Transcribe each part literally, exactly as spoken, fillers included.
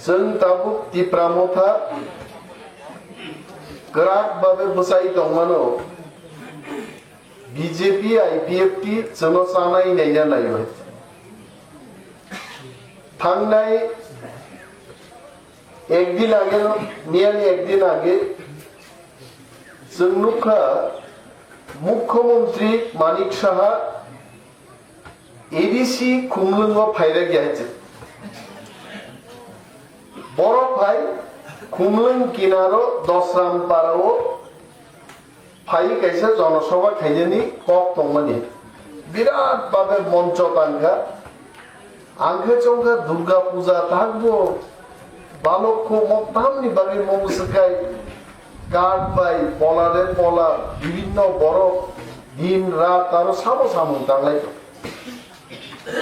Chwng tabuk Tipra Motha kwrak babe bwchai tongmano, B J P, I P F T chwngno chanai naina naiwi. Thangnai ekdin age, nearly ekdin age, chwng nukha Mukhyamantri Manik Saha A D C Khumlwngo phairwkya hai se. Borok phai Khumlwng kinaro Dosram Parao phai kaisa jonosabha khainani kok tongmani. Birat babe moncho tangkha. Angkhe chongkha Durga Puja thangbo balok kho mo tamni bagwi mo bwswk kai kath bai pola de pola bibinno borok din rat aro samo samung tanglai tong.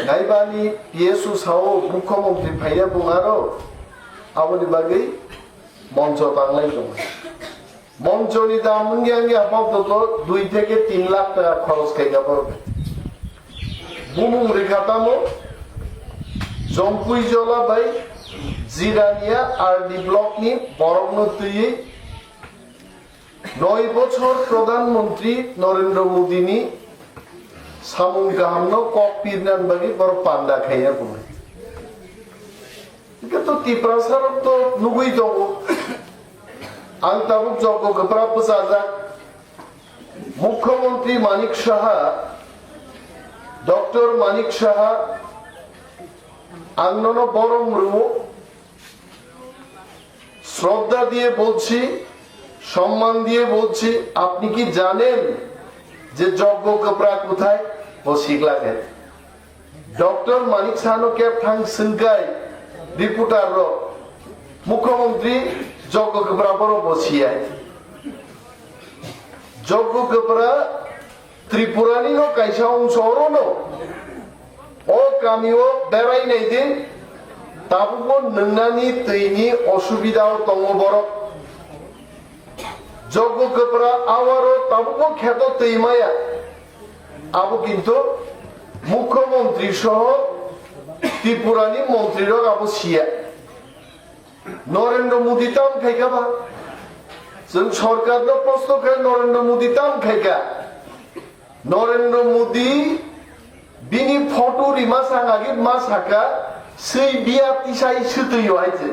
Naibani P S U sao Mukhyamantri phaiya bung aro aboni bagwi moncho tanglai tong. Monchoni dam wngya wngya apato dui theke tin lakh taka khoros khaikha borok. Bumung rikha tamo Jongpui Jola bai Jirania R D block ni borokno twiwi noi bochor Pradhan Mantri Narendra Modi ni samung kahamno kok pirna bagwi borok panda khaiya bung. Hingke to Tiprasa rok to nugui tongo. Ang tabuk jokgo kwpra bwchajak. Mukhyamantri Manik Saha, Doctor Manik Saha, ang nono borom rwo, শ্রদ্ধা দিয়ে বলছি, সম্মান দিয়ে বলছি, আপনি কি জানেন যে যজ্ঞ কাপড়া কোথায়? ও শিখলাকে। Doctor Manik Sano kep thang swngkai reporter rok, Mukhyamantri Joggo Kwpra boro bo siyai. Joggo Kwpra Tripurani no kaisa ongso oro no. O kami o berai nai di, tabuk bo nwngnani twi ni osubida o tongo borok. Joggo Kwpra awaro tabuk bo kheto twi maya. Abo kintu Mukhyamantri soho Tripurani montrirok abo siya. Narendra Modi tam khaikha ba? Chwng sorkarno proshno khe Narendra Modi tam khaikha? Narendra Modi bini photo rima sangagi ma saka, swi biya tisai swtwi yo hai se.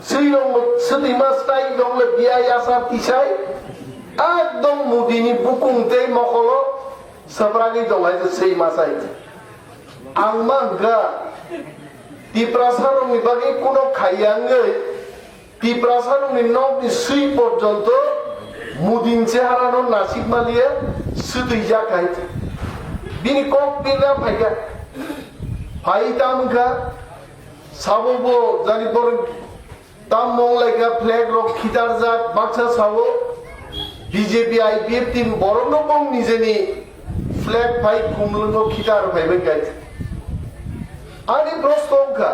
Swi rong swtwi ma style rong le biya yasa tisai. Ekdom Modi ni bukung tei mokolo sabragwi dong hai se swi ma sai. Ang ma hwnkha, Tiprasa rokni bagwi kuno khaiya wngwi, Tiprasa rokni nokni swi porjonto Mudin cheharano nasik maliya swtwijak hai. Bini kok pina phaikha. Phai tam wngkha, sabo bo jani borok tam mong laika flag rok khitarjak baksa sao B J P I P F team borokno bong nijeni flag phai khumlwngno khitar phaibai kai. Ani proshno wngkha,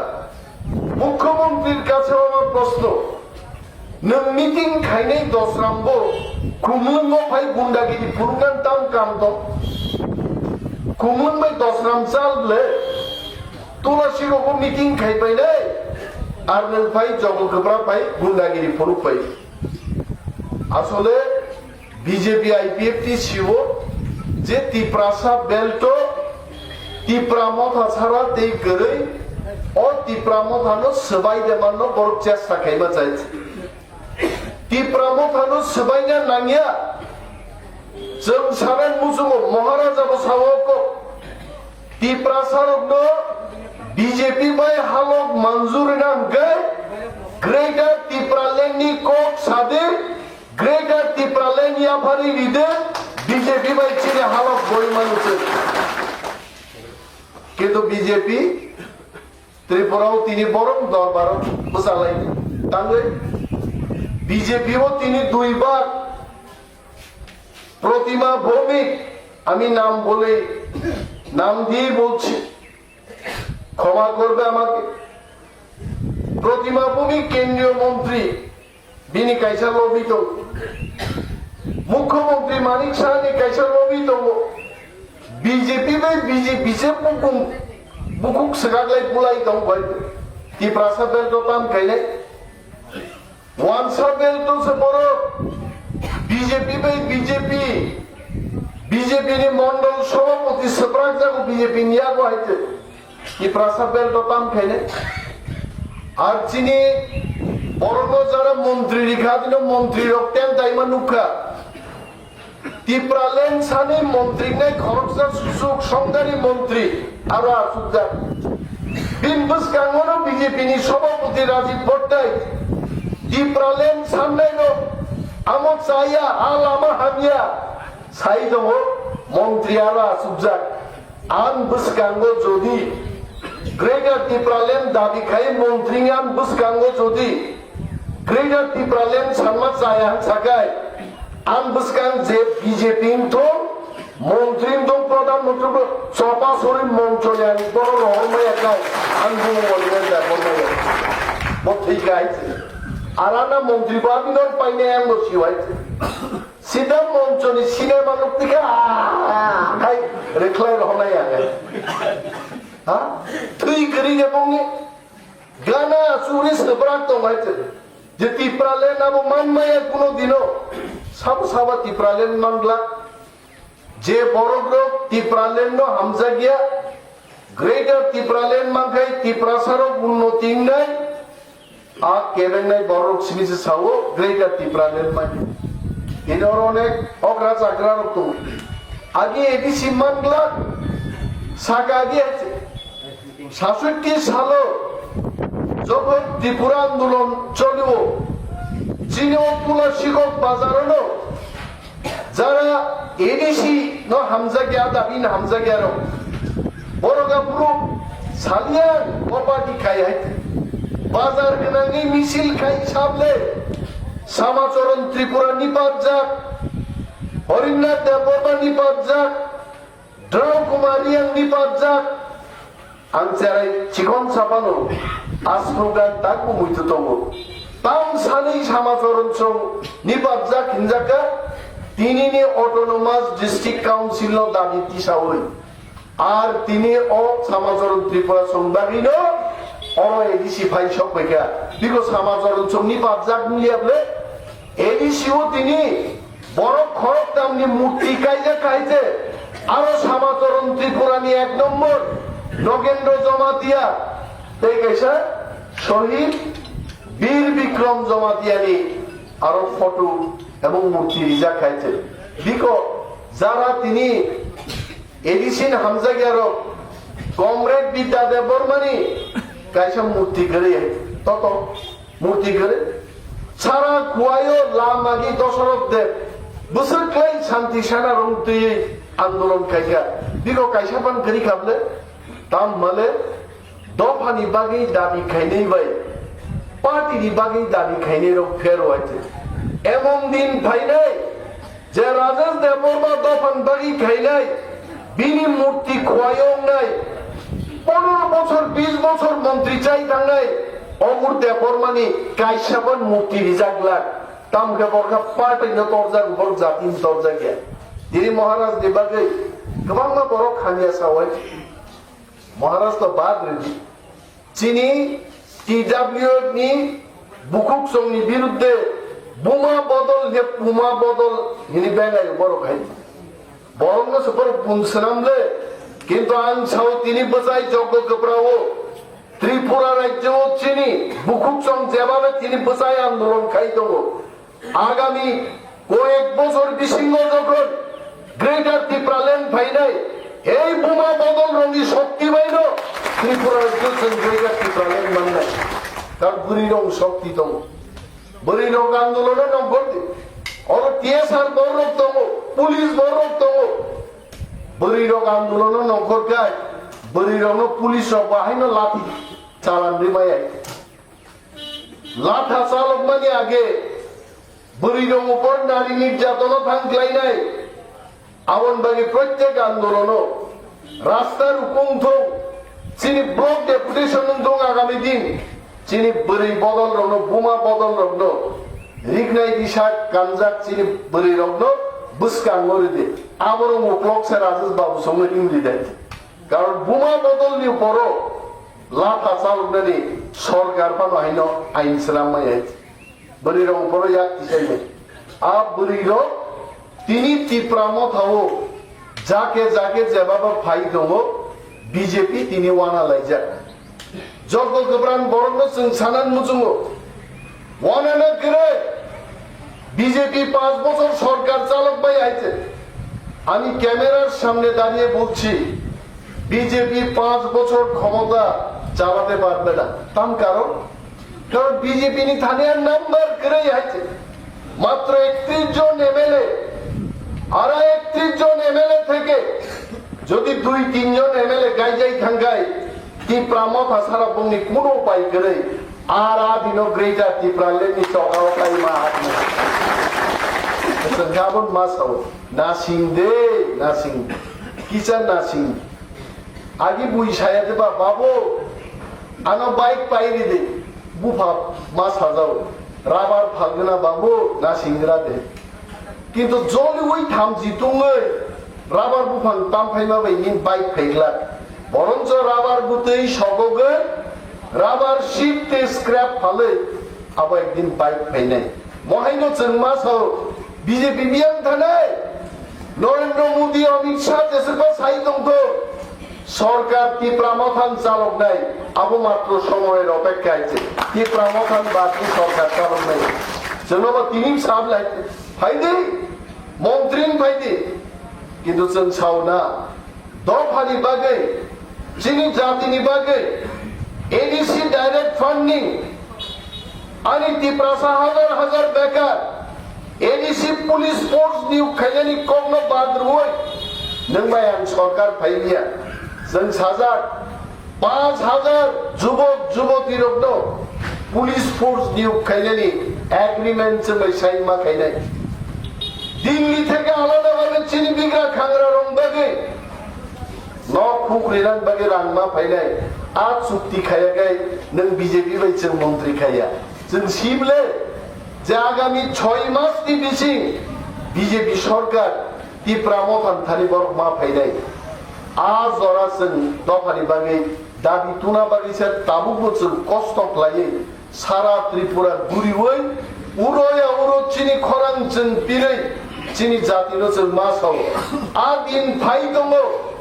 Mukhyamantrir kache o proshno, nwng meeting khainai Dosrambo khumlwngo phai gundagiri phuruknani tam kam tong? Khumlwng bai Dosram chal le Tulasi rogo meeting khaipainai, ar nwng phai Joggo Kwpra phai gundagiri phurukpai. Asole B J P I P F T siwo je Tiprasa belto Tipra Motha sara tei kwrwi, o Tipra Mothano swbai demanno borok chesta khaima chai. Tipra Mothano swbaina nangya. Chwng saben muchungo Maharaja bo sao ko. Tiprasa rokno B J P bai halok manjuri na hwnkhe Greater Tipraland ni kok sadi, Greater Tipraland yaphari ride B J P bai chini halok boi manu se. Kintu B J P Tripura o tini borom dorbar o bwchalai tangwi B J P o tini dui bar Protima Bhowmik, ami nam bole nam diye bolchi, khoma korbe amake. Protima Bhowmik kendriyo montri, bini kaisa lobby tongo. Mukhyamantri Manik Saha ni kaisa lobby tongo. B J P bai B J P se bukung, bukuk swkaklai bulai tong bai. Tiprasa belt o tam khainai. Wansa belt o se borok B J P bai B J P, B J P ni mondol sabhapati swprak jago B J P ni yago hai se. Tiprasa belt o tam khainai. Ar chini borokno jara montri rikha, bino montri rok ten taima nukha. Tipraland sani montri nai khoroksa susuk songdari montri aro achukjak. Bini bwskango no B J P ni sabhapati Rajib Bhattai Tipraland sannai rok amo chaya, a lama hamya sai tongo, montri aro achukjak. Ang bwskango jodi Greater Tipraland dabi khai montri ang bwskango jodi Greater Tipraland sanma chaya hwn sakai, ang bwskang je B J P wngthung, montri wngthung, pradhan montri wngthung, chopa sori monchoni ang bono rohor maya kai, ang bumo montri ang dakhor maya. Bo thwi kai. Arana montri bo abinor painai ang bo siwai. Sida monchoni sinema nuk tikha, ah, hai, rekhlai rohonai ang. Ha? Thwi kwrwi je bongni gana churi swbrak tong hai se. Je Tipraland abo manmaya kuno dino. Sabo sabo Tipraland mangla. Je borok rok Tipraland no hamjakya. Greater Tipraland mankhai Tiprasa rok unnoti wngnai. A kebengnai borok simi se sao Greater Tipraland mani. Ini oro onek okra chakra rok tongo. Agi A D C manglak saka agi sasutti salo jokhon Tripura andolon cholio chini o Tula Sikok bazar no Jara A D C no hamjakya, dabi no hamjakya rok. Borok aphuru saliya bopati khai hai. Bazar gwnangwi misil khai sable. Samacharan Tripura nipatjak. Horinnath Debbarma nipatjak. Drau Kumar Reang nipatjak. Ang cherai chikon sapano aswk gan tak bo muitu tongo. Tam sanwi Samacharan Song nipatjak hinjakha, tinini Autonomous District Council no dabi tisawi. Ar tini o Samacharan Tripura Song bagwi no oro A D C phai sok paikha. Biko Samacharan Song nipatjak wngya bole A D C o tini Borok khoroktamni murti kaijak kaije, aro Samacharan Tripurani ek nombor Nogendro Jamatia, tei kaisa Shohid Bir Bikram Jamatiani aro photo ebong murti rijak kaije. Biko jara tini A D C ni hamjakya rok Comrade Bidya Debbarmani kaisa murti kwrwi toto. Murti kwrwi. Sara Khuaio Lamagi Dosarok Deb bwswk kwlai Shanti Sena rong twiwi andolon khaikha. Biko kaisa phan kwrwi kha bwle, tam male dophani bagwi dabi khainai bai party ni bagwi dabi khainai rok pherwai thwi. Emon din phainai Je Rajesh Debbarma dophani bagwi khainai, bini murti Khuaio wngnai, pondro bochor, bis bochor montri chai thangnai, o murti Debbarmani kaisa ban murti rijak glak. Tamo khe borok kha party no torjak, borok jati no torjak ya. Tini Maharaj ni bagwi kwbangma borok hamya sawai. Maharaj to bad ridi. Chini T W F ni bukhuk songni birudde buma bodol he puma bodol hini bengai borok hai. Borokno se borok pun swnam le. Kintu ang sao tini bwsai joggo kwprao Tripura rajyo chini bukhuk song jebabe tini bwsai andolon khai tongo. Agami koyek bochor bisingo jokhon Greater Tipraland phainai, ei buma bodol rokni shokti baino Tripura rajyo chwng Greater Tipraland mannai. Kar bwrwi rok shokti tongo. Bwrwi rok andolono nongkhor di. Oro T S R borok tongo, police borok tongo. Bwrwi rok andolono nongkhor kai, bwrwi rokno police rok bahaino lathi chalan rimaya. Latha chalokmani age bwrwi rok upor nari nirjatono thang khlainai. Aboni bagwi protyek andolono rasta rukung thung, chini block deputation wng thung agami din, chini bwrwi bodol rokno, buma bodol rokno, riknai disa kanjak chini bwrwi rokno bwskango ridi. Aborok uklok se Rajesh Babu songno himri dai. Karon buma bodolni borok Latha chaloknani sorkar phano haino ain swnam maya. Bwrwi rok phano yak tisaimani. A bwrwi rok tini Tipra Mothao jake jake jebaba phai tongo, B J P tini wana laijak. Joto kwbran borokno chwng sanan muchungo. Wanana kwrwi, B J P পাঁচ বছর সরকার চালক ভাই আইছে। আমি ক্যামেরার সামনে দাঁড়িয়ে বলছি, B J P পাঁচ বছর ক্ষমতা চালাতে পারবে না। তার কারণ, কারণ B J P ni thani আর নাম্বার করে আছে। মাত্র একত্রিশ জন M L A, আর একত্রিশ জন M L A থেকে যদি দুই তিনজন M L A গাইজাই থাঙ্গাই, Tipra Motha sara bongni kuno upai kwrwi, ar a dino Greater Tipraland ni chokao kai ma atma. Chwng khe abon ma sao, nasing de, nasing, kisa nasing. Agi bui saya de ba, "Babu, ano bike pai ri de," bupha ma sajao, "Rubber phalgna babu, nasing gra de." Kintu joliwi thamchi tungwi rubber buphang tam phaima bai nini bike phaiglak. Boroncho rubber butwi sogogwi rubber sheet tei scrap phalwi abo ekdin bike phainai. Mohaino chwng ma sao B J P biyang thanai. Narendra Modi, Amit Shah jeswkba sai tongthok. Sorkar Tipra Mothang chaloknai, abo matro somoyer opekka hai se. Tipra Mothang bati sorkar chaloknai. Chwngno bo tini sab lai, phaidi, montri phaidi. Kintu chwng sauna, dophani bagwi, chini jatini bagwi, A D C direct funding, Ani Tiprasa hazar hazar bekar, A D C police force niyok khainani kokno bad rwui, nwng bai ang sorkar phailiya. Chwng sajak, panch hazar jubok juboti rokno police force niyok khainani agreement chwng bai sign ma khainai. Delhi theke alada bhabe chini bigra khangra rok bagwi nok huk rinang bagwi rang ma phainai, a chukti khaya khai nwng B J P bai chwng montri khaya. Chwng sim le je agami choi mas ni bising B J P sorkar Tipra Mothani thani borok ma phainai. A jora chwng dophani bagwi dabi tuna bagwi se tabukbo chwng kosto khlaiwi Sara Tripura guriwi, uro ya uro chini khorang chwng pirwi, chini jatino chwng ma sao. A din phai tongo,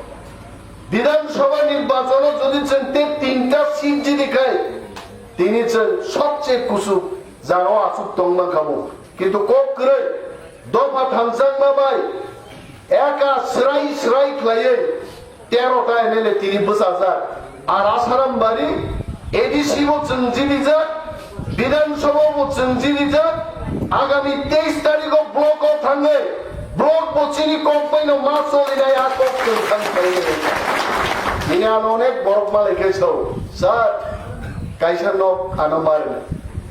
Bidhan Sabha nirbachano jodi chwng te tinta seat jidi khai, tini chwng sobche kuchuk jagao achuk tongma khamu. Kintu kok kwrwi, dopha thamjakma bai, eka srai srai khlaiwi, tero ta M L A tini bwchajak. Ar Asaram Bari A D C bo chwng jibijak, Bidhan Sabha bo chwng jibijak. Agami teis tarikh o block o thangwi block bo chini kok bai no ma cholinai a kok chwng thang thangwi. Tini ano onek borok malai khe sao, "Sir, kaisa nok ano ma rwnai."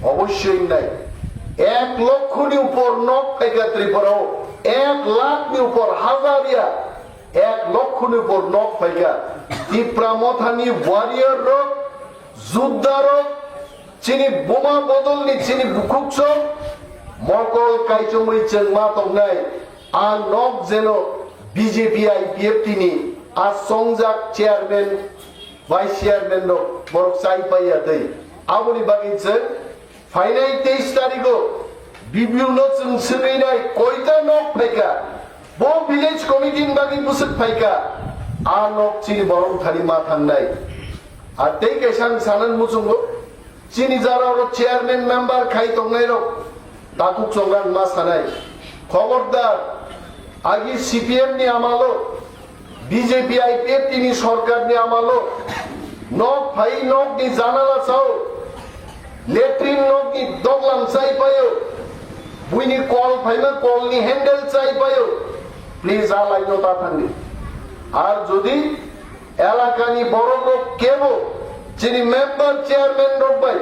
Obossoi wngnai. Ek lokho ni upor nok phaikha Tripura o, ek lakh ni upor, hazar ya. Ek lokho ni upor nok phaikha. Tipra Mothani warrior rok, judda rok, chini buma bodol ni chini bukhuk chwng, mokol kaichomwi chwng ma tongnai. A nok jeno B J P I P F T ni a songjak chairman, vice chairman rok borok chai paiya tei. Aboni bagwi chwng Phainai teis tarikho B P O no chwng swngwi nai koita nok phaikha, bo village committee ni bagwi bwswk phaikha, a nok chini borok thani ma thangnai. Ar tei kaisa ang sanan muchungo, chini jara oro chairman member khai tongnai rok takhuk chongrang ma sanai. Khobordar, agi C P M ni amalo, B J P I P F T ni sorkar ni amalo nok phai nok ni janala chao, latrine nok ni doglam chai paio, buini kol phaima kol ni handle chai paio, please a line no ta thangdi. Ar jodi elaka ni borok rok kebo chini member chairman rok bai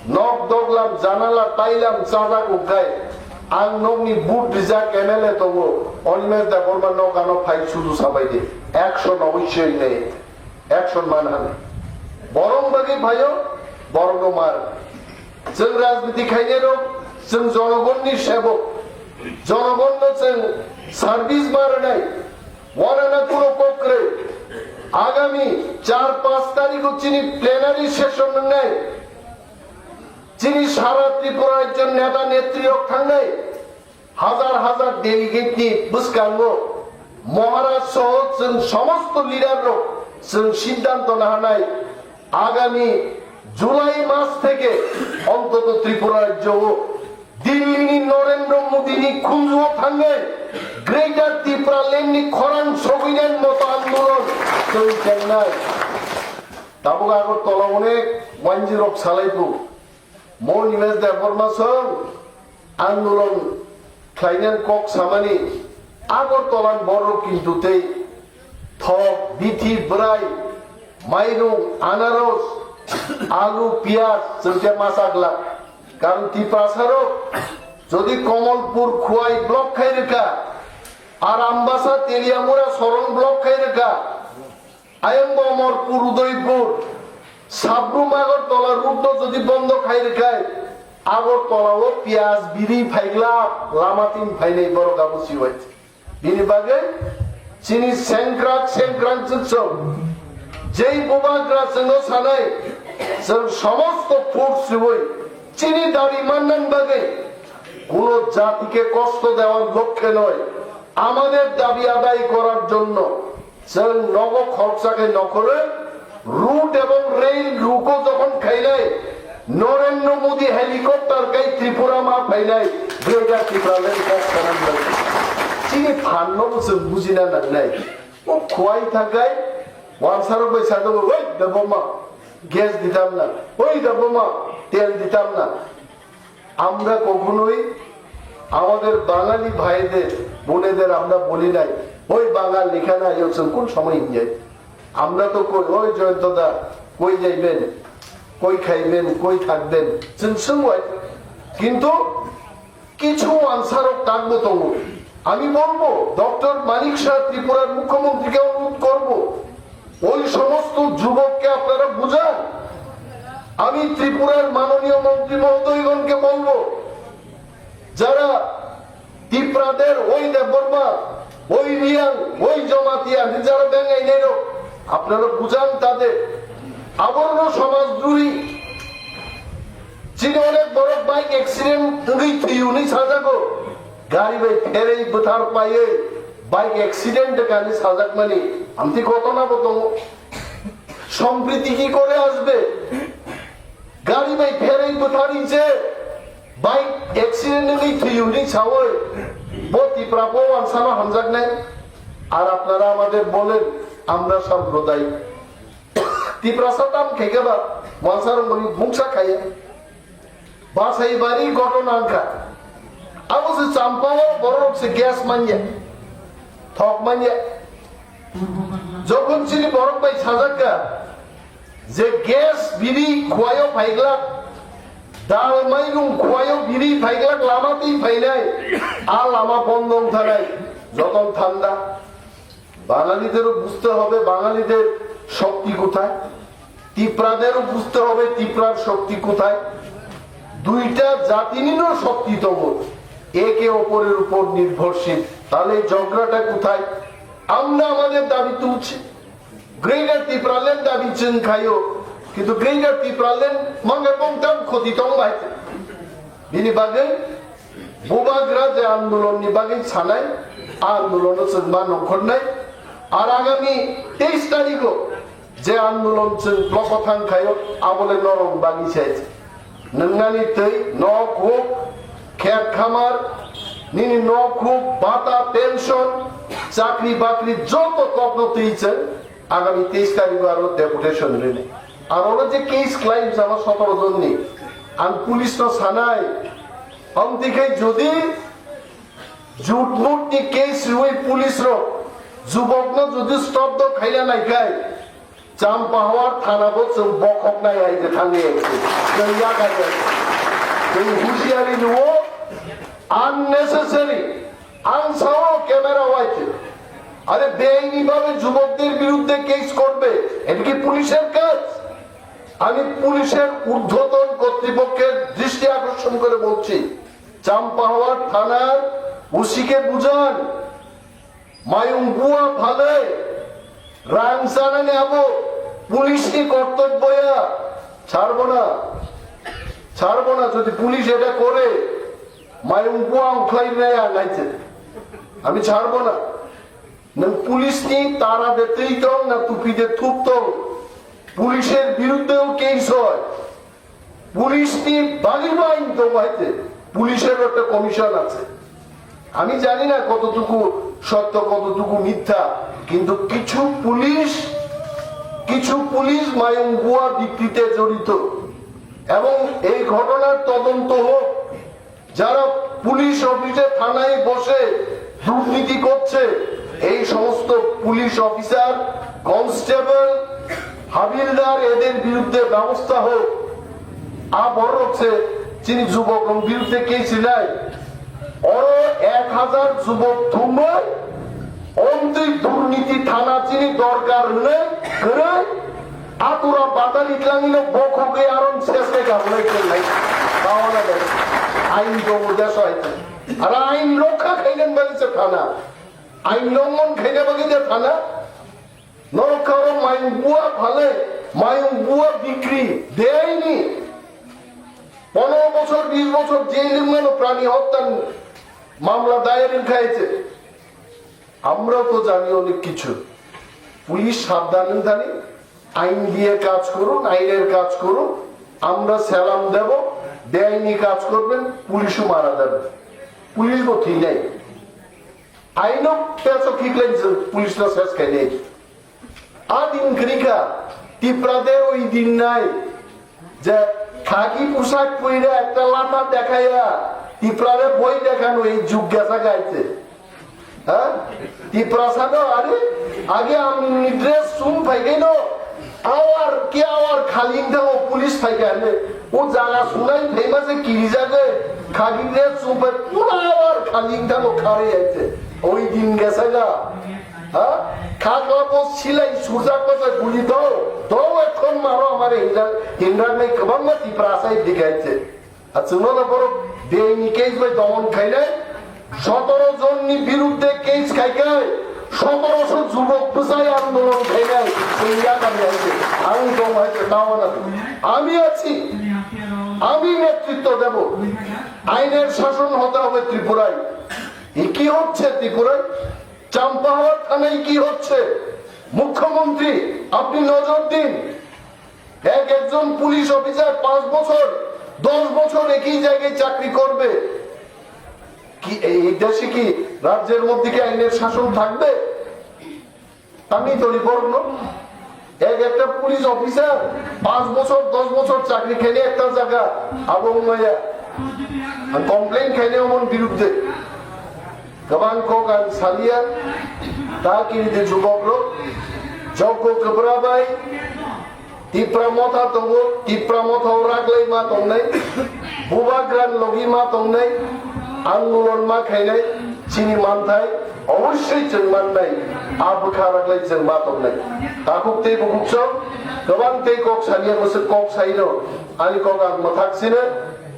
Nok doglam, janala, tailam chajak wngkhai, ang nokni vote rijak M L A tongo, Animesh Debbarma nok ano phai sudu sabai di, action obossoi nei, action manha nei. Borok bagwi phaio, borokno mar. Chwng rajniti khainai rok, chwng jonogonni sebok, jonogonna chwng service ma rwnai. Wanana kuno kok kwrwi. Agami char panch tarikh o chini plenary session wngnai, chini sara Tripura rajyo neta netri rok thangnai, hazar hazar delegate ni bwskango Maharaj soho chwng somosto leader rok chwng siddhanto nahanai, agami July mas theke ontoto Tripura rajyo o Delhi ni Narendra Modi ni khunju o thangwi Greater Tipraland ni khorang sogwinani moto andolon chwng chengnai. Tabuk Agartala onek wanjwi rok salai bu. Mo Nimesh Debbarma song andolon khlainani kok samani Agartala borok kintu tei thok, bithi, bwrai, mairung, anaros, alu, piyaj, chwngkhe masa glak. Karon Tiprasa rok jodi Komolpur, Khowai block khai rwkha, ar Ambasa, Teliamura, Sorong block khai rwkha, ayang bo Amarpur, Udaipur, Sabrum Agartala route no jodi bondo khai rwkhai, Agartala o piyaj biri phaiglak lama tin phainai borok abo siwai. Bini bagwi chini sengkrak sengkrak chwngsong jei bubagra chwngno sanai, chwng somosto force riwi chini dabi mannani bagwi kuno jatike kosto dewar lokkhe noi, amader dabi adai korar jonno chwng nogo khoroksa khe nokhorwi road ebong rail ruko jokhon khainai, Narendra Modi helicopter kai Tripura ma phainai, Greater Tipraland kok sanani bagwi. Chini phanno bo chwng bujina nangnai. O Khowai thakai, wansarok bai sadogo, "Oi, da boma, gas ditam na. Oi, da boma, tel ditam na." আমরা কখনোই আমাদের বাঙালি ভাইদের, বোনেদের আমরা বলি নাই, "ওই বাঙাল এখানে আইও, চল, কোন সময় ইন্ডিয়ায়?" আমরা তো কই, "ওই জয়ন্তদা, কই যাইবেন, কই খাইবেন, কই থাকবেন?" চল, চল, ওই। কিন্তু কিছু আনসারও কাকবো তবু। আমি বলবো, ডক্টর মানিক সাহা ত্রিপুরার মুখ্যমন্ত্রীকে অনুরোধ করব, ওই সমস্ত যুবককে আপনারা বুঝান। আমি ত্রিপুরার মাননীয় মন্ত্রী মহোদয়গণকে বলবো, যারা তিপ্রাদের ওই দেববর্মা, ওই রিয়াং, ওই জমাতিয়া, যারা বেঙ্গাই নেরো, আপনারা বুঝান তাদের। আবরণ সমাজদ্রোহী, chini onek borok bike accident wngwi thwiwi hwnwi sajago. Gari bai pherwi bwthar paiwi bike accident wngkha hwnwi sajakmani amtwi ghotona bo tongo. সম্প্রীতি কি করে আসবে? Gari bai pherwi bwthar hwnwi se bike accident wngwi thwiwi hwnwi sawi bo Tipra bo wansano hamjaknai. আর আপনারা আমাদের বলেন আমরা সাম্প্রদায়িক। Tiprasa tam khaikhe ba, wansarok boni bungsa khaiya. Basai bari goto nangkha. Abo se Champao borok se gas manya. Thok manya. Jokhon chini borok bai sajakka, je gas biri Khowaio phaiglak, dal mairung Khowaio biri phaiglak, lama twi phainai, a lama bondo wng thanai, joton thanda. বাঙালিদেরও বুঝতে হবে বাঙালিদের শক্তি কোথায়, তিপ্রাদেরও বুঝতে হবে তিপ্রার শক্তি কোথায়। দুইটা জাতিরও শক্তি তব একে অপরের উপর নির্ভরশীল। তাহলে এই ঝগড়াটা কোথায়? আমরা আমাদের দাবি তুলছি, গ্রেটার তিপ্রাল্যান্ড দাবি চিন খাইও, কিন্তু গ্রেটার তিপ্রাল্যান্ড মঙ্গে পংটাম ক্ষতি তং ভাই। Bini bagwi bubagra je andolon ni bagwi sanai, a andolon no chwng ma nongkhornai. Ar agami teis tarikh o je andolon chwng block o thang khaio, abole norok bagwi se. Nwngnani twi nok huk, khet khamar, nini nok huk, bata, pension, chakri bakri joto kokno twi chwng Agami teis tarikh o aro deputation rini. Aro oro je case khlai sama sotoro jonni. Ang police no sanai. Ang tikhai jodi jut mut ni case rwi police ro jubok no jodi stop do khaila naikhai, Champahawar thana bo chwng bokhok nai hai je thangwi. Chwng yakhai. Chwng husiari rwo unnecessary. Ang sao camera waite, আরে বেআইনিভাবে যুবকদের বিরুদ্ধে কেস করবে, এটা কি পুলিশের কাজ? আমি পুলিশের ঊর্ধ্বতন কর্তৃপক্ষের দৃষ্টি আকর্ষণ করে বলছি, চাম্পাহাওয়ার থানার ওসিকে বুঝান, মায়ুং বুয়া ভালে Rang chanani abo police ni kortobbo ya, chharbo na, chharbo na, jodi police eta kore, mayung bua ongkhlai nai ang aite. Ami chharbo na. Nwng police ni tara de twi tong na tupi de thup tong, police er biruddhe o case hoy, police নি বালিবাইন তো হইতে পুলিশের একটা কমিশন আছে। আমি জানি না কতটুকু সত্য, কতটুকু মিথ্যা, কিন্তু কিছু পুলিশ, কিছু পুলিশ মায়ং বুয়া বিক্রিতে জড়িত। এবং এই ঘটনার তদন্ত হোক। যারা পুলিশ অফিসে, থানায় বসে দুর্নীতি করছে, এই সমস্ত পুলিশ অফিসার, কনস্টেবল, হাবিলদার, এদের বিরুদ্ধে ব্যবস্থা হোক। A borok se chini jubokrok birudde case rinai. Oro ek hazar jubok thumwi omtwi durniti thana chini dorkar hwnwi kwrwi atura batali tlangino bokhogwi aron ses khe gablai khenai. Tawana de ain tongo deso hai. Ara ain rokha khailen bagi se thana. Ain longmon khaina bagi de thana. Norok karo mayung bua phale, mayung bua bikri, beaini. পনেরো বছর, বিশ বছর জেল নিম্ন প্রাণী হত্যার মামলা দায়ের হয়েছে। আমরা তো জানি অনেক কিছু। পুলিশ সাবধান হন জানি, আইন দিয়ে কাজ করুন, আইনের কাজ করুন। আমরা সালাম দেব, বেআইনি কাজ করবেন, পুলিশও মারা যাবে। পুলিশ গো ঠিক নাই। Aino peso khiklai se police no ses khainai. A din kwrwi kha, Tiprader oi din nai. Je khaki pusak puire ekta latha dekhaiya, Tiprare boi dekhano ei jug gesa gaite. Ha? Tiprasa no are, age amni dress sum phaigaino, Awar ke awar khaling thango police phaikha hwnwi. O jaga sunai phaima se kirijagwi khagin re sumpai pura awar khaling thango kharwi aise. Oi din gesa ga. Ha? Khakla bo silai surjak basa guli do. Do ekhon maro amare hindra, hindra nai kwbangma Tiprasa digaise. Ar chwngno no borok beaini case bai domon khainai, sotoro jonni biruddhe case khaikhai, sotoroso jubok bwsai andolon khainai, chwng yakar yaise, ang tong hai se tao na. আমি আছি, আমি নেতৃত্ব দেব। আইনের শাসন হতে হবে ত্রিপুরায়। এ কি হচ্ছে ত্রিপুরায়? চাম্পাহাওয়ার থানায় কি হচ্ছে? মুখ্যমন্ত্রী, আপনি নজর দিন। এক একজন পুলিশ অফিসার পাঁচ বছর, দশ বছর একই জায়গায় চাকরি করবে। কি এই দেশে কি, রাজ্যের মধ্যে কি আইনের শাসন থাকবে? আমি তো রিপোর্ট নো। এক একটা পুলিশ অফিসার পাঁচ বছর, দশ বছর চাকরি খেলে একটা জায়গা আবং মায়া। Ang complain khainai omon birudde. Kwbang kok ang salia, ta kiri de jubok rok, jokgo kwbra bai, Tipra motha tongo, Tipra motha o raglai ma tongnai, bubagra logi ma tongnai, andolon ma khainai, chini manthai, obossoi chwng mannai, a bwkha raglai chwng ma tongnai. Takhuk tei bukhuk chwng, kwbang tei kok salia bwswk kok saino, ani kok ang mwthak sino,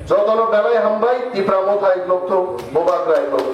jotono belai hambai, Tipra motha iklok thung, bubagra iklok.